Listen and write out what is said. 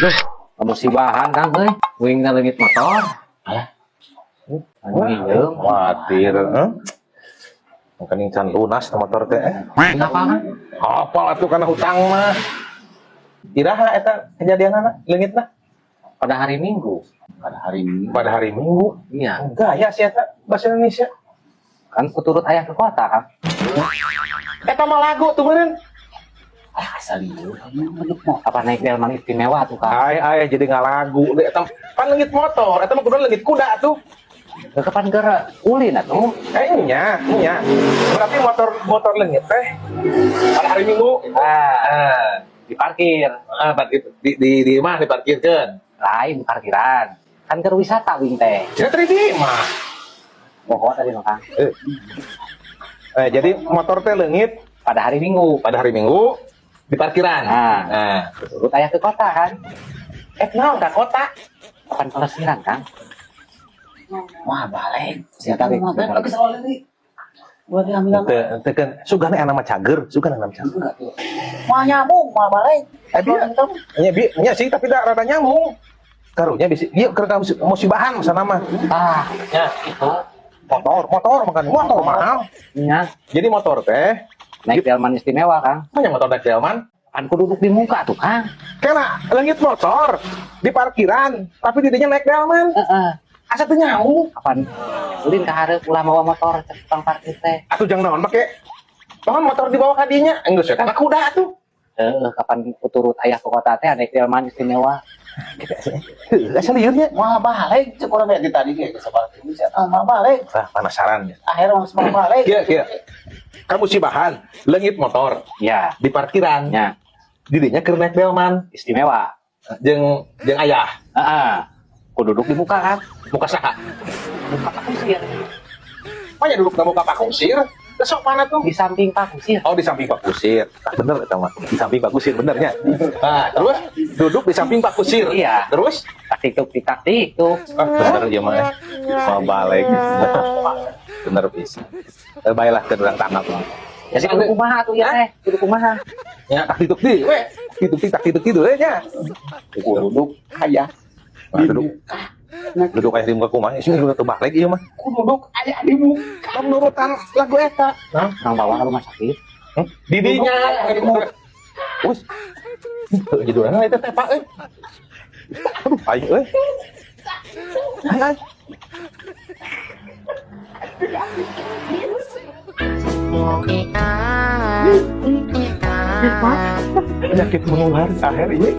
Duh, musibahan, Kang, euy. Uing teh leungit motor. Alah. Anjing nginjem. Khawatir, eh? Mungkin can lunas teh motor teh. Eh. Kenapa, Kang? Apal atuh kana hutang mah. Iraha eta kejadianana leungitna? Pada hari Minggu. Pada hari Minggu. Pada hari Minggu. Iya. Gaya sih eta bahasa Indonesia. Kan kuturut ayah ke kota, Kang. Eta mah lagu tuh meureun. Ah, asal ieu kamu. Apa naik delman istimewa tuh, Kang? Ay ay jadi ngalagu deh eta pan leungit motor, eta mah kudu leungit kuda tuh. Ke kapan keur ulin atuh? Eh, nya, nya. Berarti motor motor leungit teh pada hari Minggu. Ah, Ah, diparkir. Ah, di mana diparkirkeun? Lain parkiran. Kan keur wisata wing teh. Cenah tadi di mah. Pokok tadi mah, Kang. Eh. Eh, jadi motor teh leungit Pada hari Minggu. Pada hari Minggu di parkiran. Nah. Nah. Turut ayah ke kota kan. Eh, naon ka kota? Kapan pelesiran, Kang? Wah, balik. Siapa, Bik? Mah balik soal ini. Buat diambil. Teu teu kan sugana anak mah cager, sugana anak mah cager. Enggak tuh. Wah, nyambung, mah balik. Eh, bieu nya bi nya sih, tapi da rada nyambung. Karunya bisi ieu keur musibahan sana mah. Ah, Nya, itu. Motor, motor makan motor mahal. Nya, Jadi motor teh naik delman istimewa, Kang. Mana motor naik delman? Kan ku duduk di muka tuh, Kang. Kena leungit motor di parkiran, tapi didinya naik delman. Heeh. Asa teu nyambung. Kapan ulin ka hareup, ulah mawa motor cek tukang parkir teh. Atuh jang naon make? Bahkan motor dibawa ka dinya, enggeus we kana kuda tuh. Heeh, kapan kuturut ayah ke kota teh naik delman istimewa. Heuh, asa liurnya. Wah, balik. Cek urang di tadi ge geus balik. Ah, mah balik. Ah, penasaran ya. Akhirnya mau semua balik. Kieu kieu. Kamu musibahan, leungit motor Ya, di parkiran. Nya. Didinya keur naik delman Istimewa. Jeung jeung ayah. Heeh. Ku duduk di muka kan. Muka saha? Muka Pak Kusir. Manya duduk na muka Pak Kusir? Besok mana tuh? Di samping Pak Kusir. Oh, di samping Pak Kusir. Ah, bener eta mah. Di samping Pak Kusir benernya. Nah, terus duduk di samping Pak Kusir. Iya. Terus? Tak tiktuk tik tiktuk. Ah, bener ya mah. Mau balik. Bener bisa. Eh, baiklah ke orang tangkap. Jadi kudu kumaha tuh ya teh? Kudu kumaha? Ya, tak tituk di, we. Tituk tik tak tituk gitu we nya. Ku duduk ayah. Nah, duduk. Duduk aya di muka kumaha? Sih udah balik ieu mah. Ku duduk ayah di muka. Menurutan lagu eta. Nah, Orang bawa ke rumah sakit. Didinya di muka. Wes. Heuh, judulna eta teh, Pak euy. Aduh, aing euy. Aing aing. Penyakit menular akhir ini.